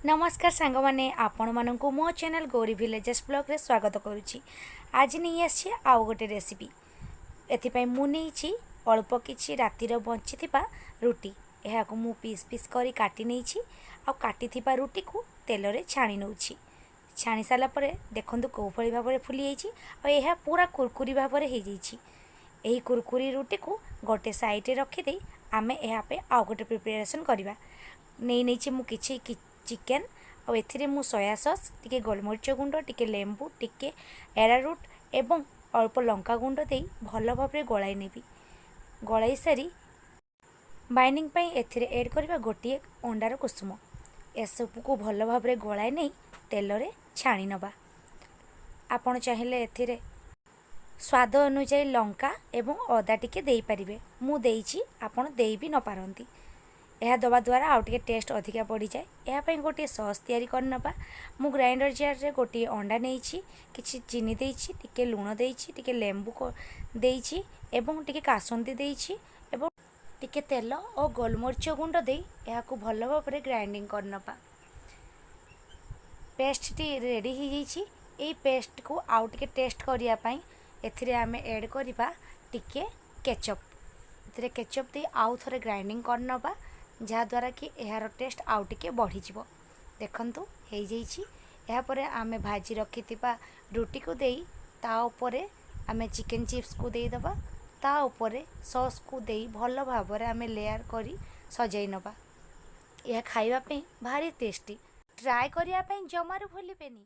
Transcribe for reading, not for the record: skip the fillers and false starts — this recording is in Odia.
ନମସ୍କାର ସାଙ୍ଗମାନେ, ଆପଣମାନଙ୍କୁ ମୋ ଚ୍ୟାନେଲ୍ ଗୌରୀ ଭିଲେଜେସ୍ ବ୍ଲଗ୍ରେ ସ୍ୱାଗତ କରୁଛି। ଆଜି ନେଇ ଆସିଛି ଆଉ ଗୋଟେ ରେସିପି। ଏଥିପାଇଁ ମୁଁ ନେଇଛି ଅଳ୍ପ କିଛି ରାତିର ବଞ୍ଚିଥିବା ରୁଟି। ଏହାକୁ ମୁଁ ପିସ୍ ପିସ୍ କରି କାଟି ନେଇଛି ଆଉ କାଟିଥିବା ରୁଟିକୁ ତେଲରେ ଛାଣି ନେଉଛି। ଛାଣି ସାରିଲା ପରେ ଦେଖନ୍ତୁ କେଉଁଭଳି ଭାବରେ ଫୁଲି ଯାଇଛି ଆଉ ଏହା ପୁରା କୁରକୁରି ଭାବରେ ହେଇଯାଇଛି। ଏହି କୁରକୁରି ରୁଟିକୁ ଗୋଟେ ସାଇଡ଼ରେ ରଖିଦେଇ ଆମେ ଏହା ପାଇଁ ଆଉ ଗୋଟେ ପ୍ରିପାରେସନ୍ କରିବା। ନେଇ ନେଇଛି ମୁଁ କିଛି ଚିକେନ୍ ଆଉ ଏଥିରେ ମୁଁ ସୋୟା ସସ୍, ଟିକେ ଗୋଲମରିଚ ଗୁଣ୍ଡ, ଟିକେ ଲେମ୍ବୁ, ଟିକେ ଏରାରୁଟ୍ ଏବଂ ଅଳ୍ପ ଲଙ୍କା ଗୁଣ୍ଡ ଦେଇ ଭଲ ଭାବରେ ଗୋଳାଇ ନେବି। ଗୋଳାଇ ସାରି ବାଇଣ୍ଡିଂ ପାଇଁ ଏଥିରେ ଏଡ଼୍ କରିବା ଗୋଟିଏ ଅଣ୍ଡାର କୁସୁମ। ଏସବୁକୁ ଭଲ ଭାବରେ ଗୋଳାଇ ନେଇ ତେଲରେ ଛାଣି ନେବା। ଆପଣ ଚାହିଁଲେ ଏଥିରେ ସ୍ୱାଦ ଅନୁଯାୟୀ ଲଙ୍କା ଏବଂ ଅଦା ଟିକେ ଦେଇପାରିବେ। ମୁଁ ଦେଇଛି, ଆପଣ ଦେଇ ବି ନପାରନ୍ତି। ଏହା ଦେବା ଦ୍ୱାରା ଆଉ ଟିକେ ଟେଷ୍ଟ ଅଧିକା ବଢ଼ିଯାଏ। ଏହା ପାଇଁ ଗୋଟିଏ ସସ୍ ତିଆରି କରିନେବା। ମୁଁ ଗ୍ରାଇଣ୍ଡର ଜାର୍ରେ ଗୋଟିଏ ଅଣ୍ଡା ନେଇଛି, କିଛି ଚିନି ଦେଇଛି, ଟିକେ ଲୁଣ ଦେଇଛି, ଟିକେ ଲେମ୍ବୁ ଦେଇଛି ଏବଂ ଟିକେ କାସୁନ୍ଦି ଦେଇଛି ଏବଂ ଟିକେ ତେଲ ଓ ଗୋଲମରିଚ ଗୁଣ୍ଡ ଦେଇ ଏହାକୁ ଭଲ ଭାବରେ ଗ୍ରାଇଣ୍ଡିଙ୍ଗ କରିନେବା। ପେଷ୍ଟଟି ରେଡ଼ି ହେଇଯାଇଛି। ଏଇ ପେଷ୍ଟକୁ ଆଉ ଟିକେ ଟେଷ୍ଟ କରିବା ପାଇଁ ଏଥିରେ ଆମେ ଏଡ଼୍ କରିବା ଟିକେ କେଚପ୍। ଏଥିରେ କେଚପ୍ ଦେଇ ଆଉ ଥରେ ଗ୍ରାଇଣ୍ଡିଙ୍ଗ କରିନେବା, ଯାହାଦ୍ୱାରା କି ଏହାର ଟେଷ୍ଟ ଆଉ ଟିକେ ବଢ଼ିଯିବ। ଦେଖନ୍ତୁ, ହେଇଯାଇଛି। ଏହାପରେ ଆମେ ଭାଜି ରଖିଥିବା ରୁଟିକୁ ଦେଇ ତା ଉପରେ ଆମେ ଚିକେନ୍ ଚିପ୍ସକୁ ଦେଇଦେବା। ତା ଉପରେ ସସ୍କୁ ଦେଇ ଭଲ ଭାବରେ ଆମେ ଲେୟାର୍ କରି ସଜାଇ ନେବା। ଏହା ଖାଇବା ପାଇଁ ଭାରି ଟେଷ୍ଟି। ଟ୍ରାଏ କରିବା ପାଇଁ ଜମାରୁ ଭୁଲିବେନି।